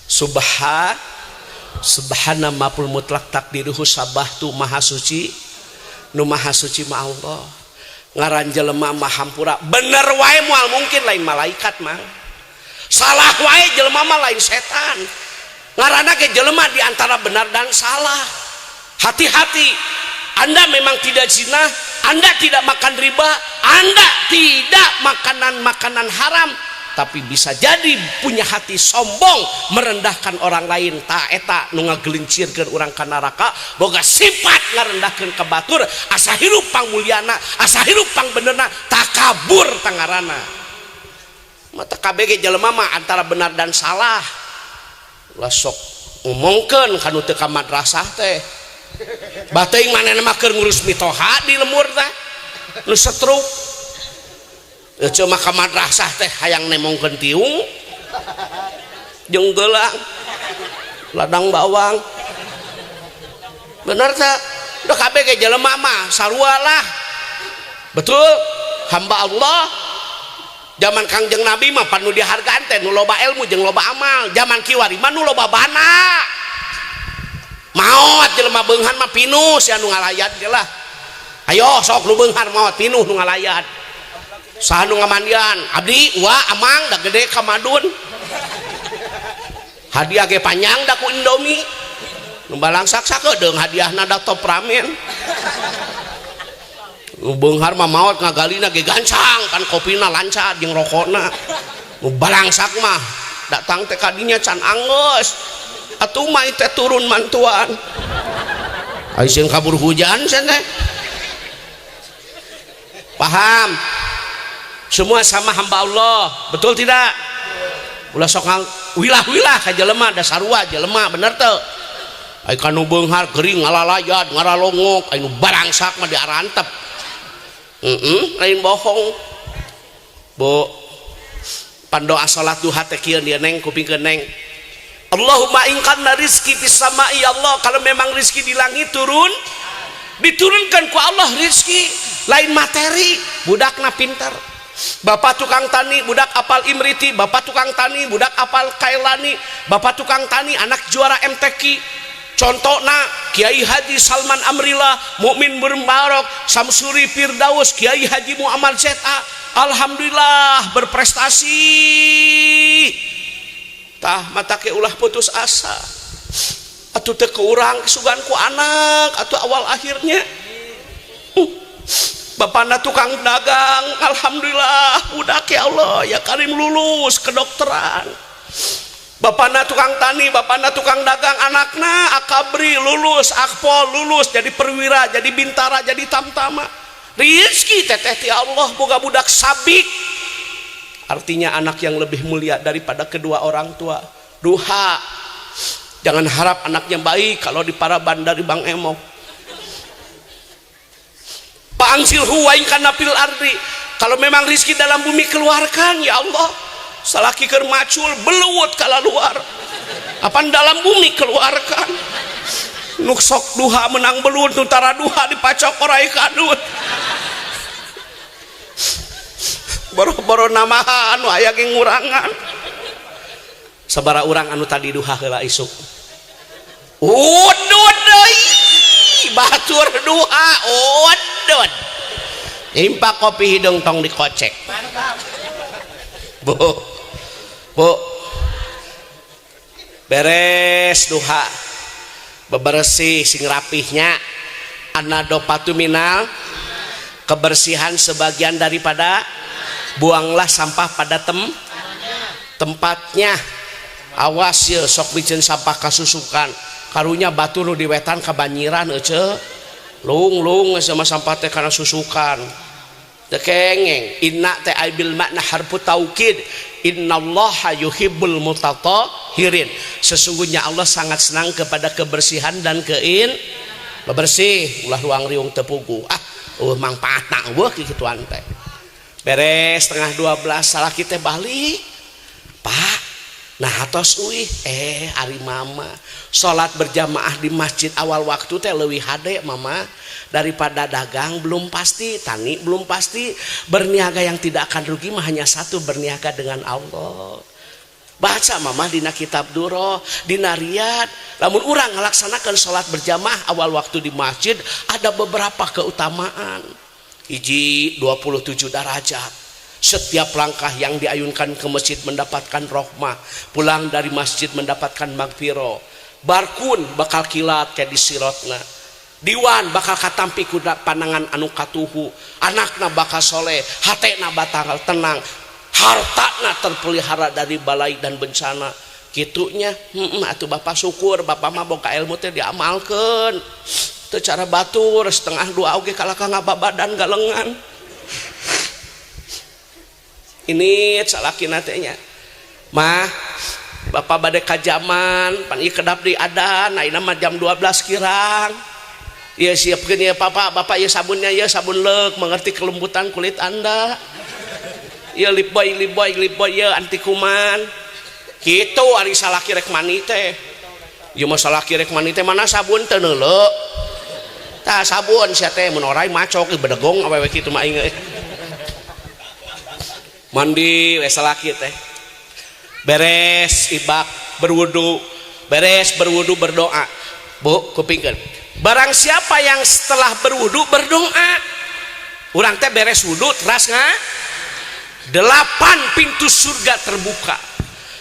subha subhana maf'ul mutlak takdiruhu sabah tu maha suci, nu maha suci ma Allah. Ngaran jelema mah hampura bener wae moal mungkin lain malaikat mah. Salah wae jelema mah lain setan. Ngaranna ge jelema di antara benar dan salah. Hati-hati, Anda memang tidak zina, Anda tidak makan riba, Anda tidak makanan-makanan haram, tapi bisa jadi punya hati sombong, merendahkan orang lain. Ta eta nu ngagelincirkeun urang ka neraka. Boga sifat ngarendahkeun ka batur, asa hirup pangmulyana, asa hirup pangbenerna, takabur tangarana. Mata KBG jelema mah antara benar dan salah. Ulah sok ngomongkeun kanu teu ka madrasah teh. Bateuing manehna mah keur ngurus mitoha di lembur teh nu setruk. Cuma ka madrasah teh hayang nemongkeun tiung jeung gelang ladang bawang. Bener tak? Udah KBG jelema mah sarua lah, betul, hamba Allah. Zaman Kangjeng Nabi mah pan nu dihargaan teh nu loba ilmu jeung loba amal. Zaman kiwari mah nu loba bana. Maot jelema beunghar mah pinuh sia nu ngalayat ge lah. Ayo sok nu beunghar maot, pinuh nu ngalayat. Saha nu ngamandian? Abdi wa amang da gede kamadun, hadiah ge panjang da ku Indomie. Nu balangsak sakedeung hadiahna da Top Ramen. Nu beunghar mah maot ngagalina ge gancang kan, kopina lancar jeung rokokna. Nu balangsak mah datang teh kadinya can anggeus atuh mah teh turun mantuan. Aisin kabur hujan cenah teh. Paham? Semua sama hamba Allah, betul tidak? Ulah sok wilah-wilah ka jelema, da sarua jelema, bener teu? Ai kanu beunghar gering ngalalayat ngaralongok, ai nu balangsak mah diarantep. Heeh, lain bohong, Bu. Pandoa salat duha teh kieu dia, Neng, kupingkeun, Neng. Allahumma in kana rizki fis sama'i, ya Allah, kalau memang rizki di langit, turun, diturunkan ku Allah rizki. Lain materi, budakna pintar. Bapak tukang tani, budak apal Imriti. Bapak tukang tani, budak apal Kailani. Bapak tukang tani, anak juara MTQ. Contohna Kiai Haji Salman Amrillah, Mukmin Berbarok, Samsuri Firdaus, Kiai Haji Muhammad ZA. Alhamdulillah berprestasi. Tah mata ke ulah putus asa atuh, teu kurang sugan ku anak atau awal akhirnya. Bapakna tukang dagang, alhamdulillah budak, ya Allah ya Karim, lulus kedokteran. Bapakna tukang tani, bapakna tukang dagang, anakna akabri lulus, akpol lulus, jadi perwira, jadi bintara, jadi tamtama. Rizki teteh ti Allah. Boga budak sabik, artinya anak yang lebih mulia daripada kedua orang tua. Duha, jangan harap anaknya baik kalau di para bandar di Bang Emok. Fa'anzilhu wa in kana fil ardi, kalau memang rizki dalam bumi, keluarkan ya Allah. Salaki keur macul belut kala luar, apa dalam bumi, keluarkan. Nu sok duha menang belut, nu tara duha dipacok orai kadut. Boro-boro namaha, anu aya ge ngurangan. Sabara urang anu tadi duha heula isuk? Udud deui batur duha, udud impak kopi hidung tong dikocek. Bu, Bu, beres duha bebersih sing rapihnya. An-nadhofatu minal, kebersihan sebagian daripada. Buanglah sampah pada tempatnya. Awas ya, sok bikin sampah kasusukan, karunya batu nu di wetan kabanjiran. Ece lung lung sama sampah teh kana susukan teu kengeng. Inna teh ai bil makna harfu taukid. Innallaha yuhibbul mutatahhirin, sesungguhnya Allah sangat senang kepada kebersihan dan kein bebersih. Ulah ruang riung tepugu, ah, mangfaatna eueuh kikituan teh. Beres setengah 12, salah kita balik, Pak. Nah, atos uih. Ari Mama salat berjamaah di masjid awal waktu teh leuwih hade, Mama, daripada dagang belum pasti, tani belum pasti. Berniaga yang tidak akan rugi mah hanya satu, berniaga dengan Allah. Baca, Mama, dina kitab Duro, dina Riyad. Lamun urang ngalaksanakan sholat berjamaah awal waktu di masjid, ada beberapa keutamaan. Hiji, 27 derajat. Setiap langkah yang diayunkan ke masjid mendapatkan rohmah, pulang dari masjid mendapatkan magfiro. Barkun bakal kilat kayak di sirotna. Diwan bakal katampi kuda panangan anu katuhu. Anakna bakal soleh, hatena bakal tenang. Hartana terpelihara dari balai dan bencana. Kitunya, atuh bapak syukur, bapak mah boga ilmu teh diamalkeun. Teu cara batur 1:30 oge kalaka ngababadan galengan. Ini salakina teh nya. Mah bapak bade kajaman, pan ieu kedap di adan, ayeuna mah jam 12 kirang. Ieu siapkeun ieu papa, bapak ieu sabunnya ieu sabun leuk, mengerti kelembutan kulit Anda. Ieu lip boy, lip boy, lip boy ieu anti kuman. Kitu ari salaki rek mandi teh. Ieu mah salaki rek mandi teh mana sabun teu neuleu. Tah sabun sia teh mun orai macok bedegong awewe kitu mah aing. Mandi we salaki teh. Beres ibak berwudu, beres berwudu berdoa. Bu, kupingkeun. Barang siapa yang setelah berwudu berdoa, urang teh beres wudu teras nga 8 pintu surga terbuka.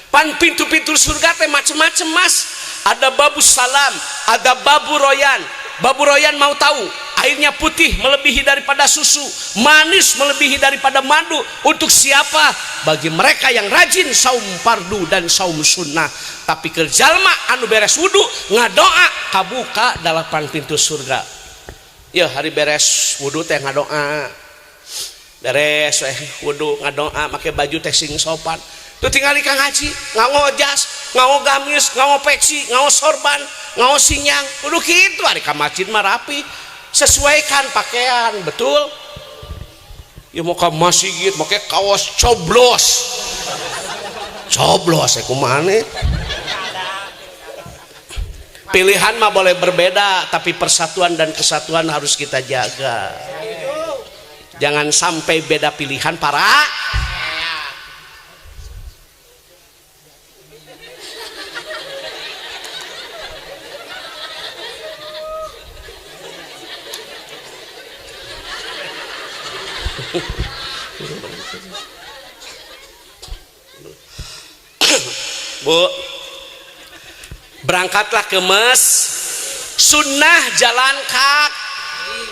Pan pintu-pintu surga teh macem-macem mas. Ada babu salam, ada babu royan. Babu royan mau tahu, airnya putih melebihi daripada susu, manis melebihi daripada madu. Untuk siapa? Bagi mereka yang rajin saum fardu dan saum sunnah. Tapi keur jalma anu beres wudu ngadoa kabuka 8 pintu surga. Ya hari beres wudu teh ngadoa. Beres wudu ngadoa make baju teh sing sopan. Tuh tinggal Kang Haji nganggo jas, nganggo gamis, nganggo peci, nganggo sorban, nganggo sinyang. Kudu kitu ari ka masjid mah rapi. Sesuaikan pakaian, betul? Ya mau ka masjid make kaos coblos. Coblos kumaha nih? Pilihan mah boleh berbeda, tapi persatuan dan kesatuan harus kita jaga. Jangan sampai beda pilihan para Bu, berangkatlah ke mes sunnah jalan kaki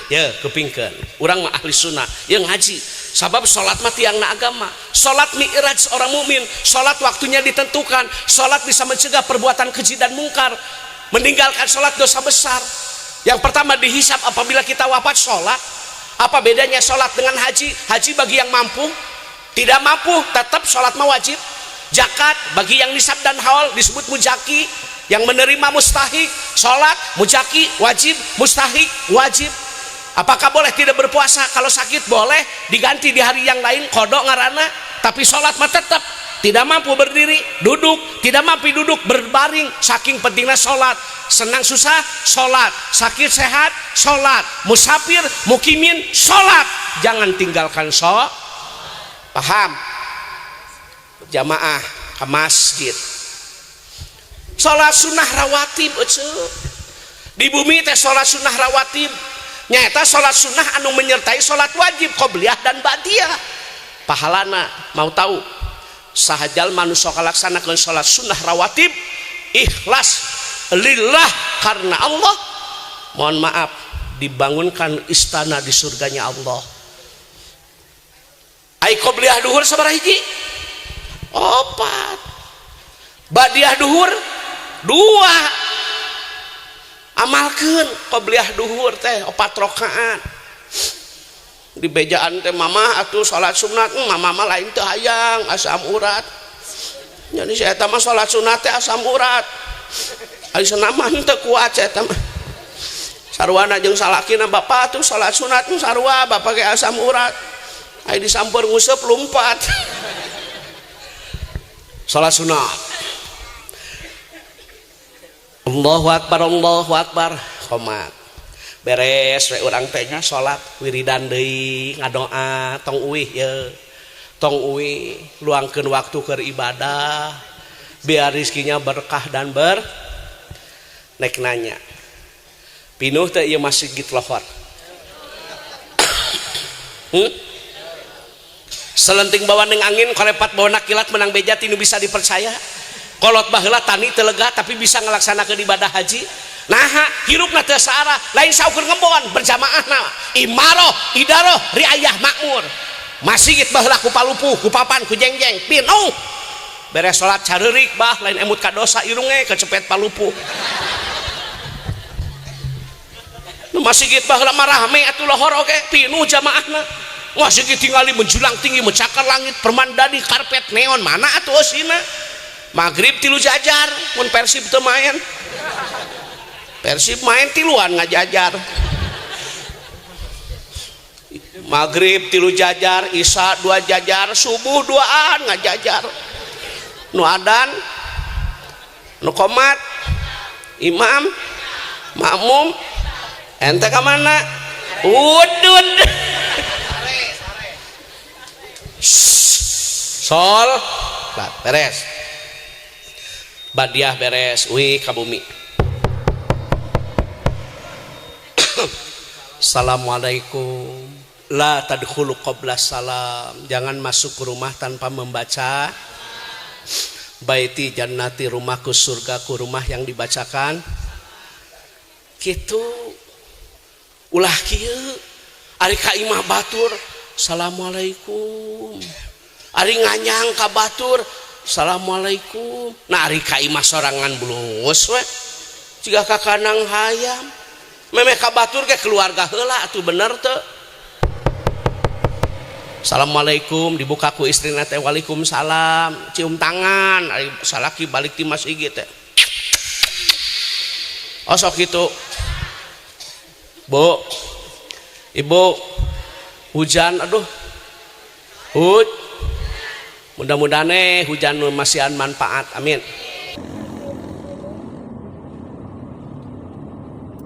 ya kupingkeun urang mah ahli sunnah yang ngaji sabab salat mah tiangna agama, salat mi'raj seorang mukmin, salat waktunya ditentukan, salat bisa mencegah perbuatan keji dan mungkar, meninggalkan salat dosa besar. Yang pertama dihisab apabila kita wafat salat. Apa bedanya salat dengan haji? Haji bagi yang mampu, tidak mampu tetap salat mah wajib. Zakat bagi yang nisab dan haul disebut mujaki, yang menerima mustahik. Salat mujaki wajib, mustahik wajib. Apakah boleh tidak berpuasa kalau sakit? Boleh, diganti di hari yang lain, kodok ngarana. Tapi salat mah tetap. Tidak mampu berdiri, duduk, tidak mampu duduk, berbaring. Saking pentingnya salat. Senang susah, salat. Sakit sehat, salat. Musafir, mukimin, salat. Jangan tinggalkan sholat. Paham? Jamaah ke masjid. Salat sunnah rawatib eceu. Di bumi teh salat sunnah rawatib. Nyaeta salat sunnah anu menyertai salat wajib qobliyah dan ba'diyah. Pahalana mau tahu? Saha jalma nu sok ngalaksanakeun salat sunnah rawatib ikhlas lillah karena Allah, mohon maaf, dibangunkan istana di surganya Allah. Ai qobliyah duhur sabaraha hiji? 4. Ba'diyah duhur 2. Amalkeun qobliyah duhur teh 4 rakaat. Di bejaan teh mama atuh salat sunat, mama mah lain teu hayang asam urat. Jadi saya mah salat sunat teh asam urat. Ari senaman teu kuat saya mah. Sarwana jeung salakina bapak atuh salat sunat sarua bapak ge asam urat. Ai disamper nguseup lumpat. Salat sunat. Allahu akbar, Allahu akbar, qomat. Beres we urang teh nya salat wiridan deui ngadoa tong uih ye. Tong uih luangkeun waktu keur ibadah biar rizkinya berkah dan ber nek nanya. Pinuh teh ieu masjid lohor. Selenting bawa ning angin kolepat bawa kilat menang beja tinu bisa dipercaya. Kolot baheula tani teu lega tapi bisa ngalaksanakeun ibadah haji. Naha hirupna teu saarah, lain saukur ngebon berjamaahna. Imaroh, idaroh, riayah makmur. Masigit baheula ku palupuh, ku papan, ku jengjeng, pinuh. Beres salat careurik bah lain emut ka dosa irunge kecepet palupuh. Nu masigit baheula mah rame atuh lohor oge pinuh jamaahna. Masigit tingali menjulang tinggi mencakar langit permandani karpet neon mana atuh eusina. Maghrib tilu jajar mun Persib teu main. Persib main tiluan ngajajar. Maghrib tilu jajar, isya dua jajar, subuh duaan ngajajar. Nu adan, nu qomat, imam, makmum, ente ka mana? Udud. Sol, beres. Badiah beres, uih ka bumi. Assalamualaikum. La tadkhulu qabla salam. Jangan masuk ke rumah tanpa membaca baiti jannati, rumahku surgaku, rumah yang dibacakan. Kitu ulah kieu ari ka imah batur assalamualaikum. Ari nganyang ka batur assalamualaikum. Nah ari ka imah sorangan bulungus we jiga ka kanang hayam. Memeh ka batur ge keluarga heula atuh bener teu. Assalamualaikum dibuka ku istrina teh waalaikumsalam cium tangan ari salaki balik ti masjid teh. Oh sok kitu. Bu, ibu hujan aduh. Hud. Mudah-mudahan hujan masihan manfaat amin.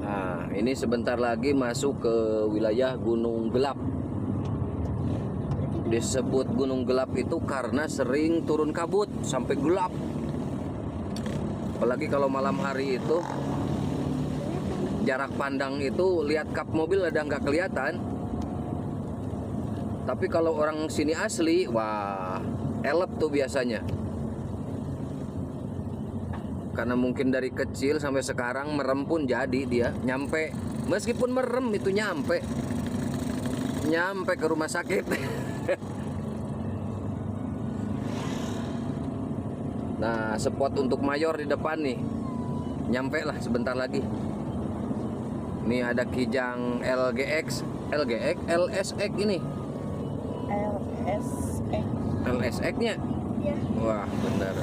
Nah, ini sebentar lagi masuk ke wilayah Gunung Gelap. Disebut Gunung Gelap itu karena sering turun kabut sampai gelap. Apalagi kalau malam hari itu jarak pandang itu lihat kap mobil ada nggak kelihatan. Tapi kalau orang sini asli, wah, elep tuh biasanya. Karena mungkin dari kecil sampai sekarang merem pun jadi dia nyampe, meskipun merem itu nyampe ke rumah sakit. Nah, spot untuk mayor di depan nih. Nyampe lah sebentar lagi. Ini ada Kijang LGX, LGX, LSX ini. LSX. LSX-nya? Ya. Wah, bener.